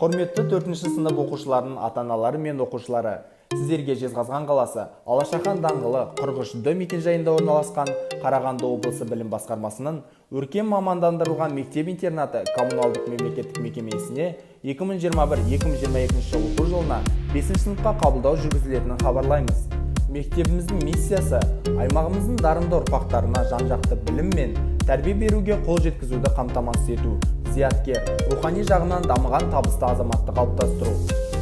Құрметті 4-ші сынып оқушыларының ата-аналары мен оқушылары, сіздерге Жезқазған қаласы Алашахан даңғылы 43-д мекенжайында орналасқан Қарағанды облысы білім басқармасының Өркен мамандандырылған мектеп-интернаты коммуналдық мемлекеттік мекемесіне 2021-2022 оқу жылына 5 сыныпқа қабылдау жүргізілетінін хабарлаймыз. Мектебіміздің миссиясы – аймағымыздың дарынды ұрпақтарына жан-жақты білім мен тәрбие беруге қол жеткізуді қамтамасыз ету, зияткер, рухани жағынан дамыған табысты азаматты қалыптастыру.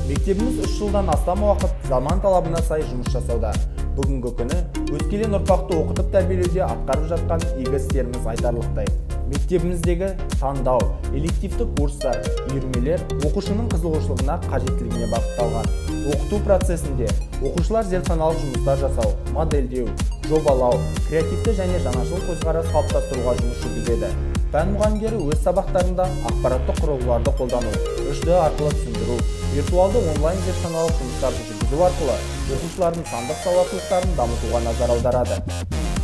Мектебіміз 3 жылдан астам уақыт заман талабына сай жұмыс жасауда. Бүгінгі күні өскелең ұрпақты оқытып тәрбиелеуде атқарып жатқан игі істеріміз айтарлықтай. Мектебіміздегі таңдау, элективті курстар, үйірмелер оқушының қызығушылығына, қажеттілігіне бағытталған. Оқыту процесінде оқушылар зертханалық жұмыстар жасау, модельдеу, жобалау, креативті және жаңашыл көзқарас қалыптастыруға жұмыс жүргізеді. Пән мұғалімдері өз сабақтарында ақпараттық құрылғыларды қолдану, 3D арқылы түсіндіру, виртуалды онлайн зертханалық жұмыстарды жүргізу арқылы оқушылардың сандық сауаттылықтарын дамытуға назар аударады.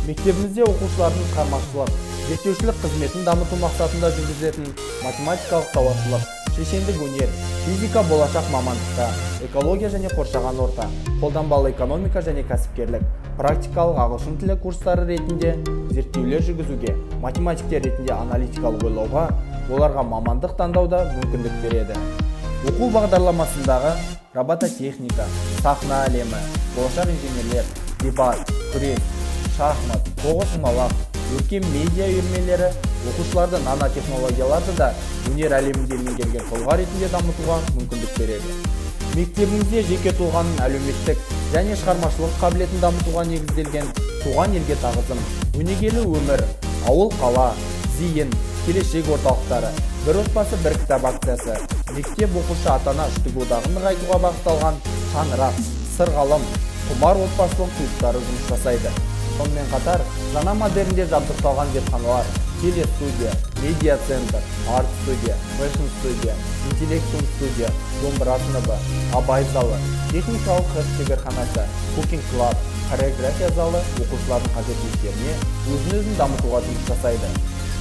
Мектебімізде оқушылардың шығармашылық, зерттеушілік қызметін дамыту мақсатында жүргізілетін математикалық сауаттылық, шешендік өнер, физика, болашақ мамандықта, экология және қоршаған орта, қолданбалы экономика және кәсіпкерлік, практикалық ағылшын тілі курстары ретінде зерттеулер жүргізуге, математиктер ретінде аналитикалық ойлауға, оларға мамандық таңдауда мүмкіндік береді. Оқу бағдарламасындағы робототехника, сахна әлемі, болашақ инженерлер, дебат, күрес, шахмат, тоғызқұмалақ, көркем медиа үйірмелері оқушыларды нанотехнологияларды да өнер әлемінде меңгерген тұлға ретінде дамытуға мүмкіндік береді. Мектебімізде жеке тұлғаның әлеуметтік және шығармашылық қабілетін дамытуға негізделген «Туған елге тағзым», «Өнегелі өмір», «Ауыл қала», «Зейін», «Келешек» орталықтары, «Бір отбасы – бір кітап» акциясы, мектеп, оқушы, ата ана үштік одағын нығайтуға бағытталған «Шаңырақ», «Сырғалым», «Құмар» отбасылық клубтары жұмыс жасайды. Сонымен қатар жаңа модернде жабдықталған зертханалар, телестудия, медиа центр, арт студия, фэшн студия, интеллектум студия, домбыра сыныбы, Абай залы, техникалық хэс шеберханасы, cooking club, хореография залы оқушылардың қажеттіліктеріне, өзін өзін дамытуға жұмыс жасайды.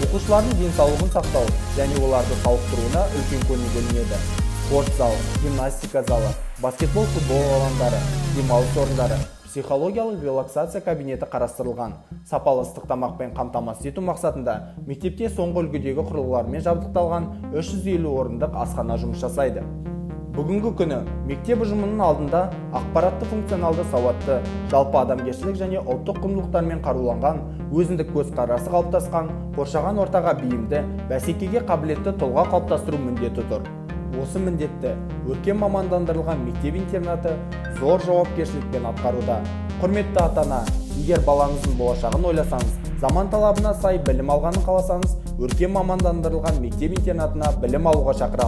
Оқушылардың денсаулығын сақтау және оларды сауықтыруына үлкен көңіл бөлінеді. Спорт зал, гимнастика залы, баскетбол, футбол алаңдары, демалыс орындары, психологиялық релаксация кабинеті қарастырылған. Сапалы ыстық тамақпен қамтамасыз ету мақсатында мектепте соңғы үлгідегі құрылғылармен жабдықталған 350 орындық асхана жұмыс жасайды. Бүгінгі күні мектеп ұжымының алдында ақпаратты, функционалды сауатты, жалпы адамгершілік және ұлттық құндылықтармен қаруланған, өзіндік көзқарасы қалыптасқан, қоршаған ортаға бейімді, бәсекеге қабілетті тұлға қалыптастыру міндеті тұр. Осы міндетті Өркен мамандандырылған мектеп-интернаты зор жауапкершілікпен атқаруда. Құрметті ата-ана, егер балаңыздың болашағын ойласаңыз, заман талабына сай білім алғанын қаласаңыз, Өркен мамандандырылған мектеп-интернатына білім алуға шақырамыз.